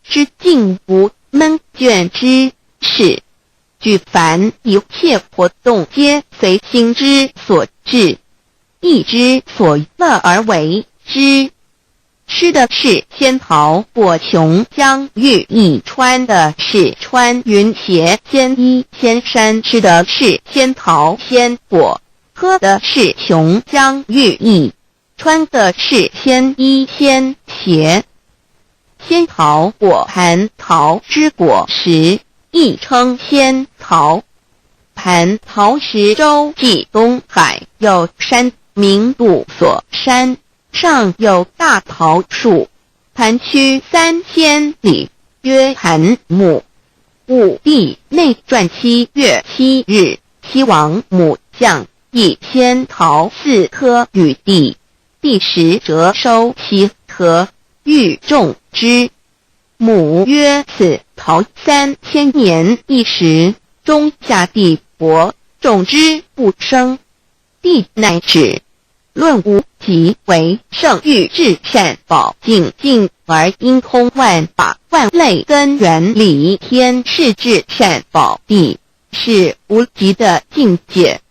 之境無悶倦之事。舉凡一切活動，皆隨心之所至，意之所樂而為之。吃的是仙桃果瓊漿玉液，穿的是穿雲鞋仙衣仙衫。吃的是仙桃仙果，喝的是瓊漿玉液，穿的是仙衣仙鞋。仙桃果蟠桃之果實，亦稱仙桃。蟠桃石洲際東海有山，名度索山。上有大桃樹，盤曲3000里，曰盤木。武帝內傳7月7日，西王母降，以仙桃四顆與帝。帝食輒收其核，欲種之。母曰：此桃3000年一實，終下地薄，種之不生。帝乃止。論無極為勝欲至善寶淨境而應通萬法萬類根源理天是至善寶地，是無極的境界。